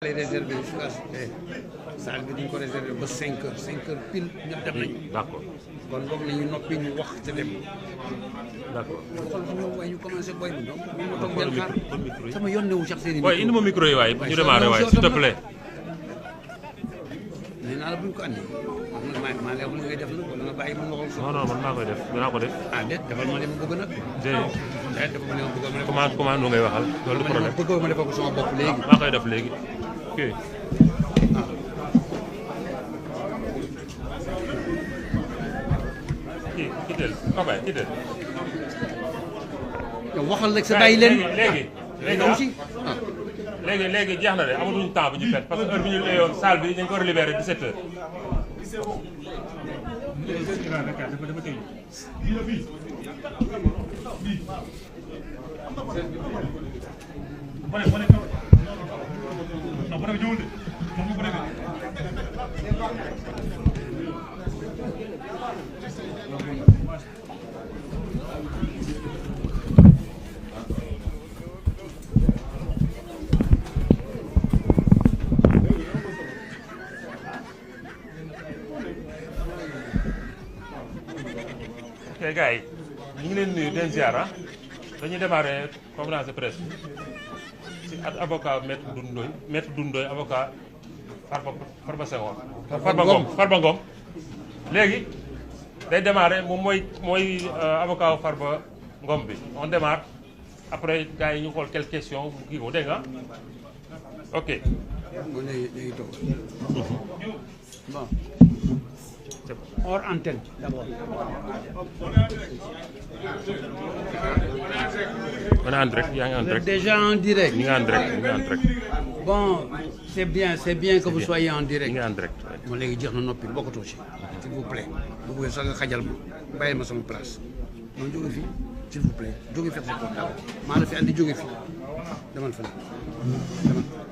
les réservé salle bi dañ ko réservé ba 5 heures 5 heures pile ñëpp dem nañu. d'accord kon boog nañu noppi ñu wax te dem. d'accord. xool su ñu waaye ñu commencé boy bi donc ñu ma toog ngeen xaar sama yoon newu sax seen i. waaye indi ma micro yi waaye ñu démarré waaye s'il te plaît. nee naa la buñ ko andi maa ngi wax li ngay def nag wala nga bàyyi ma nga xool. non non man maa koy def dinaa ko def. ah déet defal ma li ma bëgg nag. déedéet defal ma li ma bëgg ma def. comment nu ngay waxal loolu du problème. bëgg ma defal ko sama bopp léegi. maa koy def léegi ok. kii teel Papa kii teel. yow waxal rek sa bàyyi leen. léegi jeex na de amatuñu temps bu ñu perte parce que heure bi ñu layoon salle bi dañ ko libéré 17 heures. ok gars yi ñu ngi leen nuyu den ziar dañuy démarrer conférence de presse ci avocat maître Doudou Ndoye avocat Farba Ngom léegi day démarrer moom mooy avocat Farba Ngom bi on démarre après gars yi ñu xool quelques questions bu kii ko dégg nga ok. Bon. Hors antenne d'abord. On est en direct, yaa ngi en direct. Déjà en direct. ñu ngi en direct. Bon, c'est bien que vous soyez en direct. ñu ngi en direct. Mo léegi jeex na noppi bokkatoo ci. S'il vous plaît. Bu bëggee sax nga xajal ma bàyyi ma sama place. Non jóge fii s'il vous plaît jóge fi ak sa portable. Maa la fi andi jóge fii. Demal fa. Demal.